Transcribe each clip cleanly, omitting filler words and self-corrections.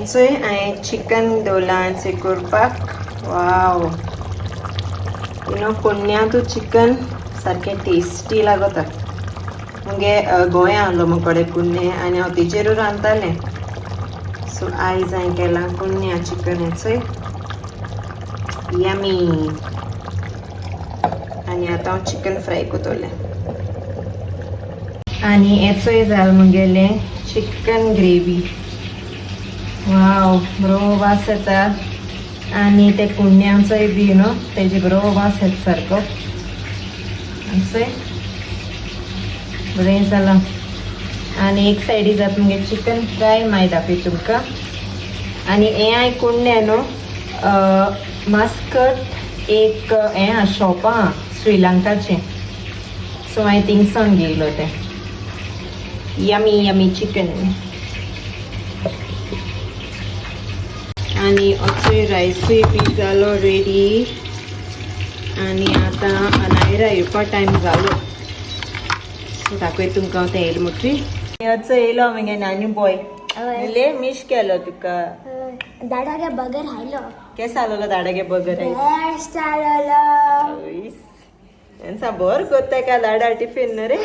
हेचोय हांवें चिकन दवरलां हेचोय करपाक. वाव, you know कोन्या तूं चिकन सारकें टेस्टी लागता. मुगे गोंया आहलो मुकोडे कुन्ने आनी हांव तेजेरूय रांदतालें. सो आयज हांवें केलां कुन्न्या चिकन हेचोय यमी. आनी आतां हांव चिकन फ्राय करतलें. आनी हेचोय जाल मुगेलें चिकन ग्रेवी. वाव, बरो वास येता. आनी ते कुंड्यांचोय बी न्हू तेजे बरो वास येता सारको. आनी बरें जालां. आनी एक सायडी जाता मुगे चिकन फ्राय, मागीर दाखय तुमकां. आनी हें हांवें कुंडें न्हू मास्कट एक हें आहा शॉप आहा श्रीलंकाचें. सो हांवें थिंगसावन घेयलो तें यमी यमी चिकन. आनी असोय रायसूय बी जालो रेडी. आनी आतां अनायरा येवपा टायम जालो. सो दाखय तुमकां हांव तें येयलें म्हणटरी. असो येयलो मुगे नानू बॉय. ले मिस केलो तुका. दादागे बगर हायलो. केसो आलोलो दाडागे बगर आयज? बेस्ट आलोलो. एन्सा बर कोत्ता का दाडा टिफिन न्हू रे.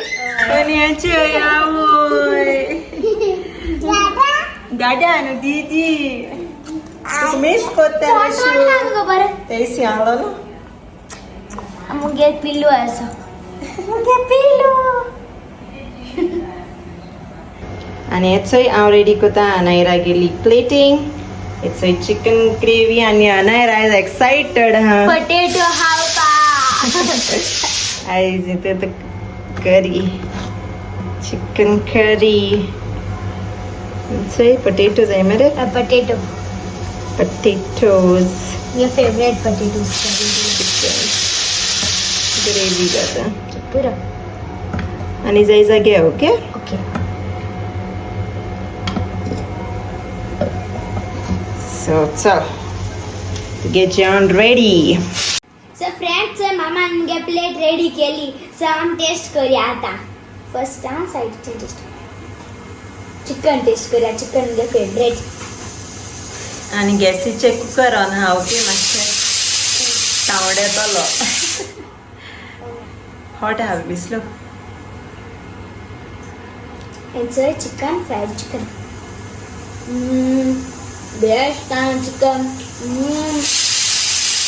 आनी हेचे आवय दादा न्हू दीदी तुका मिस कोत्ता. बरें तेसी आलोलो. मुगे पिल्लू आसा, मुगे पिल्लू. आनी हेचोय हांव रेडी कोता अनायरा गेली प्लेटींग. हेचोय चिकन ग्रेवी आनी अनायरा is excited हा. पटेटो खावपा. आयज इथे करी चिकन करी. चोय पटेटोज आहे मरे. Potato. Potatoes. Your favourite potatoes. Chicken gravy जाता. पुरो. आनी जाय जागे. ओके. ओके. सो चल, तुगे जेवण रेडी. सो फ्रेंड्स, मामान मुगे प्लेट रेडी केली. सो आम टेस्ट करूया आतां. फर्स्ट हांव सायडीचे टेस्ट, चिकन टेस्ट करूया. चिकन मुगे फेवरेट. आनी गॅसीचे कुकर ऑन आहा. ओके, मातशें सावंड येतलो. हॉट आहा बिसलो. It's a chicken, fried chicken. Best chicken.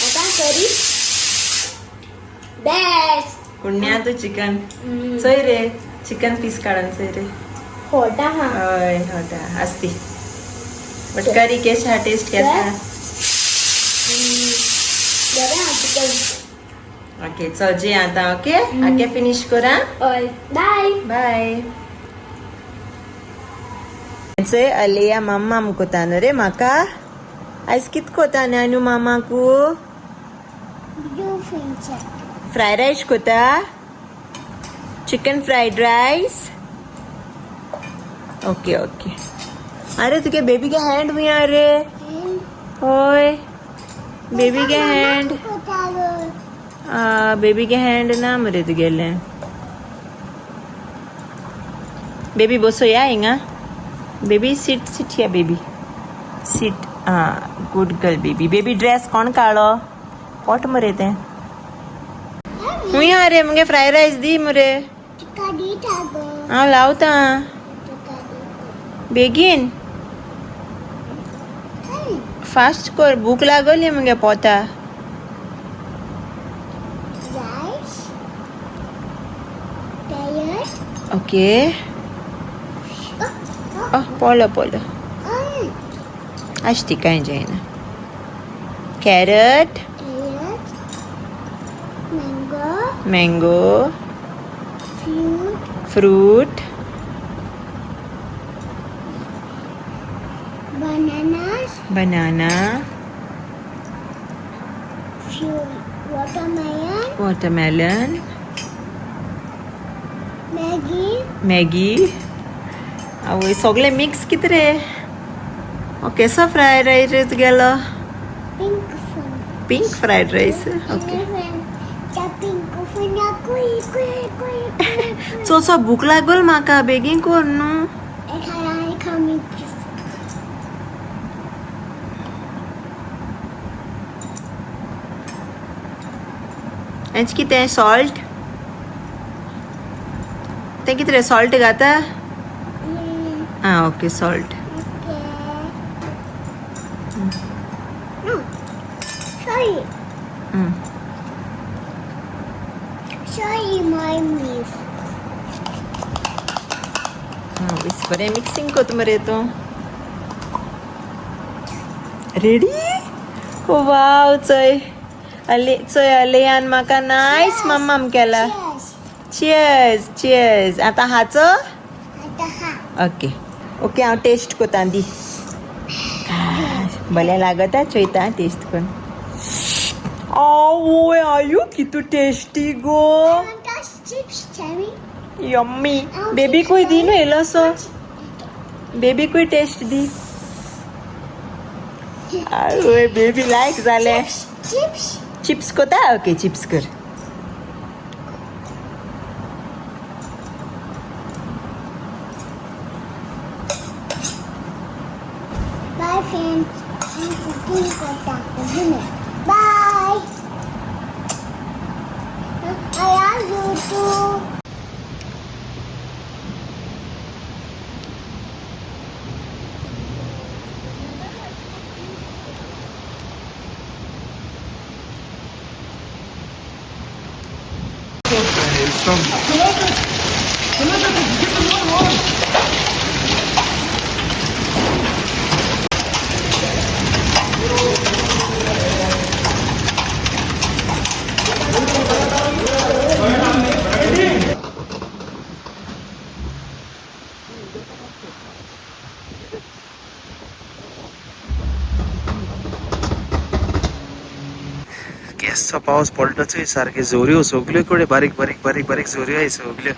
आतां करी बेस्ट. कुण्ण्या तूं चिकन चोय रे, चिकन पीस काडून चोय रे. हॉट आहा. हय, हॉट आहा आसती. बट करी केशा आहा, टेस्ट केसा आहा? बरें आहा चिकन. ओके, चल जे आतां. ओके ओके, फिनीश करा. हय, बाय. बाय. चोय अलिया मम्मा कोता न्हू रे म्हाका. आयज कित कोता न्हू मामाकू? फ्रायड रायस कोता? Chicken fried rice. Okay okay. अरे तुगे बेबी के हैंड हुई रे. होय, baby K hand, baby K hand ना मरे तुगेले. बेबी बसो या हिंगा. बेबी सीट, सीट या बेबी सीट. आं, good girl baby. Baby dress कोण काडलो? पोट मरे तें हुंय रे. मुगे फ्रायड रायस दी मरे. हांव लावता बेगीन, फास्ट कर, भूक लागली मुगे पोता. ओके, पोलो पोलो आसती, कांय जायना. Carrot, mango, fruit, banana, watermelon, Maggi. आवय, सगळे मिक्स कितें रे? केसो फ्रायड रायस रे तुगेलो? Pink fried rice. Okay, Cho Cho भूक लागल म्हाका, बेगीन कर न्हू. हेंच कितें सॉल्ट? तें कितें रे सॉल्ट घाता? आं okay salt. Sorry. Sorry, my miss. बरें मिक्सिंग कोत मरे तूं. रेडी? वाव चोय अले चोय अलेयान म्हाका नायस मम्माम केला. Cheers cheers. आतां हाचो? ओके ओके हांव टेस्ट कोता दी. बरें लागता चोयता टेस्ट करून. आवय आयु कितू टेस्टी गो. यम्मी. बेबीकूय दी न्हू इल्लोसो. बेबीकूय टेस्ट दी. आवय बेबी लायक जालें. चिप्स कोता? ओके चिप्स कर. Bye friends. I'm cooking kota. Bye. I love you too. केसो पावस पडलोच सारखे जोऱ्यो सगल्यो कडेन बारीक बारीक बारीक बारीक जोऱ्यो आहाय सगल्यो.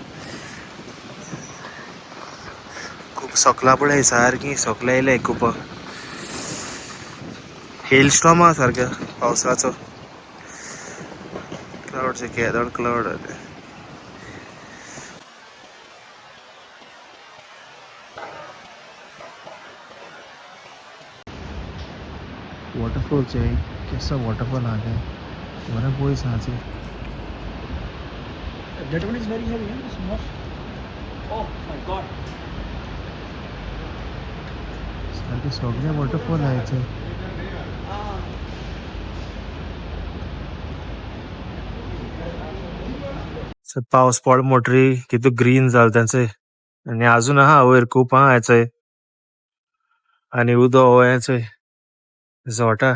खूब सोकलां पळय सारकी सोकलां येयल्याय खूब. हेल स्टॉर्म आहा सारक्या पावसाचो. Cloud केदोड cloud. वॉटरफॉल चाहिए कैसा वॉटरफॉल आ गया बड़ा बॉयज आ जाए. That one is very heavy, huh? It's most. Oh my God. सारखे सगळे वॉटरफॉल आहे. पावस पड मोटरी कितू ग्रीन जाल तांचे आनी अजून आहा वयर खूब आहा हेचय आनी उदो हेचय झोटा.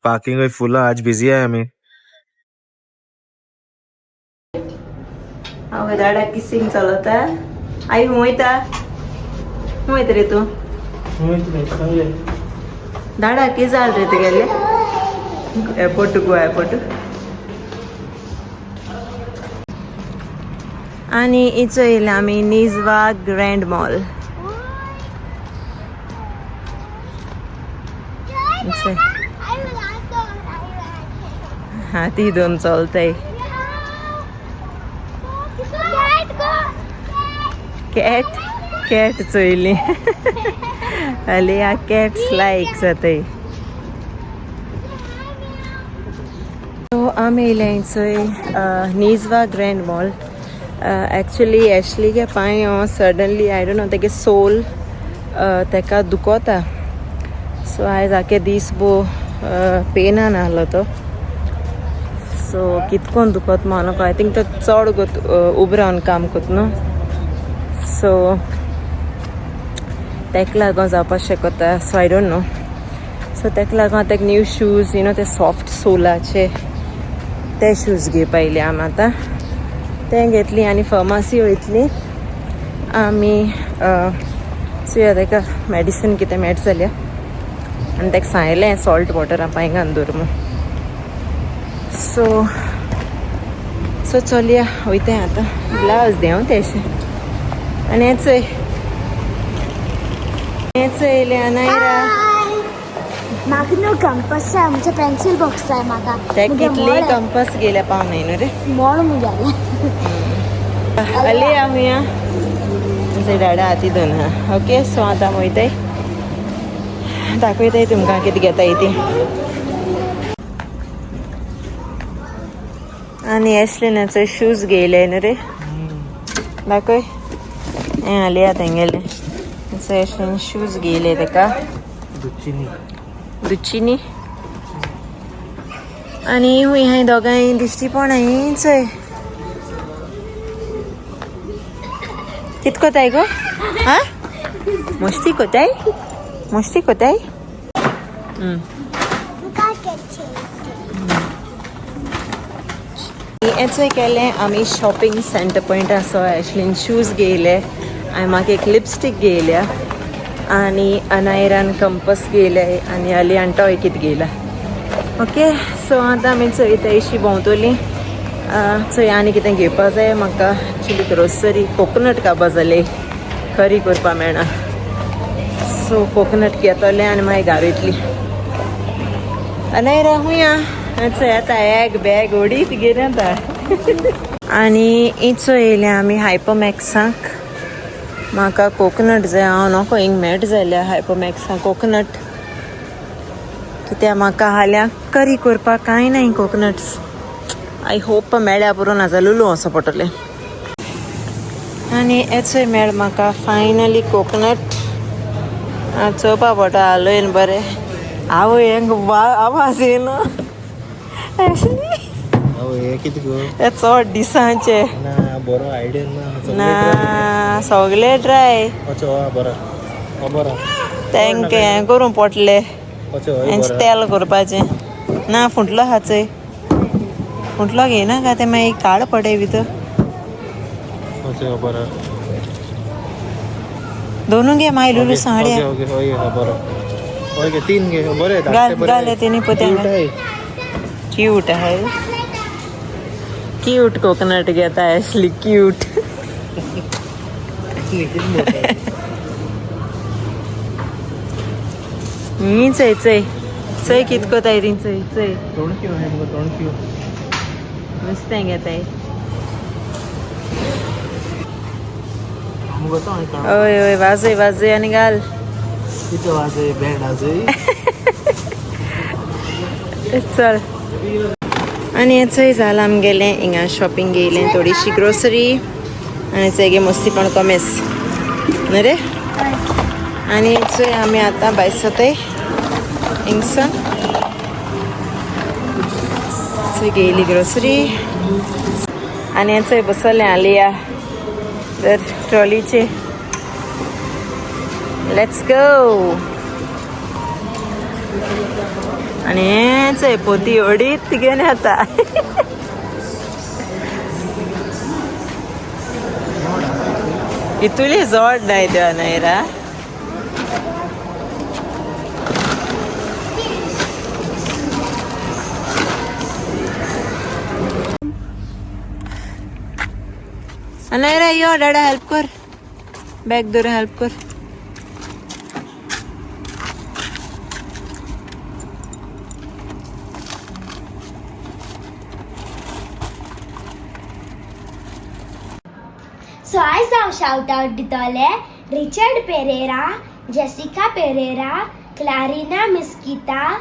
पार्किंग फुल आज बिझी आहे आम्ही. हांव दाडा किसिंग चलता. आई खूंय वयता? खूंय वयता रे तूं? दाडा कितें जाल रे तुगेलें? Airport Goa airport. आनी इचो येयले आमी निजवा ग्रँड मॉल. हा ती दोन चलताय. कॅट कॅट चोयली. अलिया कॅट्स लायक जाताय. सो आमी येयले चोय निजवा ग्रँड मॉल. एक्चुली एशलीगे पांय सडनली I don't know तेगे सोल तेका दुखोता. सो आयज आखे दीस भो पेनान आहलो तो. सो कितकोन दुखत म्हणून I think तो चड उब रावन काम कोत न्हू. सो तेका लागून जावपाक शकता. So I don't know. So तेका लागून तेका न्यू शूज you know ते सॉफ्ट सोलाचे ते शूज घेवपा येयले आमी आतां. ते घेतली आनी फार्मासी वयतली आमी. चोया तेका मेडिसीन कितें मेळटा जाल्यार. आनी तेका सांगलें सॉल्ट वॉटरां पांय घालून दवर म्हूण. सो सो चलया वयता आतां. ब्लावज देंव तेशें. आनी हें चोय हें चोयलें अनायरा. म्हाका न्हू कंपस जाय. आमचो पेन्सील बॉक्स जाय म्हाका. ते कितली कंपस गेल्या पावनाय न्हू रे. मोड मुगेलें. अली आमी आमचे डाडा हाती दोन हा. ओके सो आतां वयताय. दाखयताय तुमकां कितें घेताय ती. आनी एशलिनाचो शूज घेयले न्हू रे, दाखय. हें आलिया तेंगेले एशलिन शूज घेयले तेका दुचिनी. आनी हुंय हांय दोगांय दिश्टी पडना चोय. कित कोताय गो? हा मस्ती कोताय, मस्ती कोताय. हेंचोय केलें आमी शॉपिंग सेंटर पॉयंट आसा. एशलीन शूज घेयले आनी म्हाका एक लिपस्टीक घेयल्या आनी अनायरान कंपस घेयले आनी अलियान टॉय कितें घेयला. ओके सो आतां आमी चोयता अशी भोंवतली. चोय आनी कितें घेवपा जाय म्हाका. एक्चुली ग्रोसरी कोकोनट काबा जाले करी करपा मेळना. सो कोकोनट घेतलें आनी मागीर घार वयतली. अनायरा हुंया चोय आतां एग बॅग ओडीत घेवन येता. आनी इचो येयले आमी हायपरमॅक्साक. म्हाका कोकोनट जाय. हांव नको हिंग मेळट जाल्यार हायपरमॅक्साक कोकोनट, कित्याक म्हाका हाल्यां करी करपाक कांय ना कोकोनट्स. I hope मेळ्ळ्या पुरो, नाजाल्यार लुलू वचो पडटलें. आनी येचोय मेळ म्हाका फायनली कोकोनट. चोवपा पडटा हालयन बरें. आवय हेंक आवाज येयना. हे चड दिसांचे बरो आयडिया ना, सगळे ड्राय. तेंक हें करूंक पडलें, हेंच तेल करपाचें ना. फुटलो आहा चोय, फुटलो घेयना काय तें मागीर काळ पडय भितर. दोनू घे मागीर लुलू सांगड्या. घाल घाल तिनी पोत्या. क्यूट आहे, क्यूट कोकोनट घेता एशली क्यूट. ही चोय चोय चोय कित कोताय ती चोय चोय. नुस्तें घेताय. हय हय वाजय वाजय आनी घाल. चल. आनी हेचोय जालां आमगेलें हिंगा शॉपिंग घेयलें थोडीशी ग्रोसरी आनी चोय मस्तीपण कॉमेस न्हू रे. आनी चोय आमी आतां भायर सरताय हिंगसून. चोय घेयली ग्रोसरी आनी चोय बसलें आलिया तर ट्रॉलीचे. Let's go. आनी चोय पोती ओडीत घेवन येता. इतुले जोड नाय त्यो अनायरा. अनायरा यो डाडा हेल्प कर, बॅग धरून हेल्प कर. सो आयज हांव शावट आवट दितलें Richard Pereira, Jessica Pereira, Clarina Mesquita,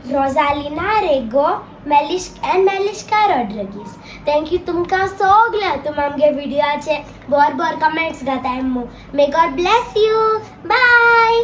Rosalina Rego, Melish and Melishka Rodrigues. Thank you तुमकां सगळ्यांक. तुमी आमगे व्हिडियोचे बोर बोर कमेंट्स घाताय. May God bless you. Bye.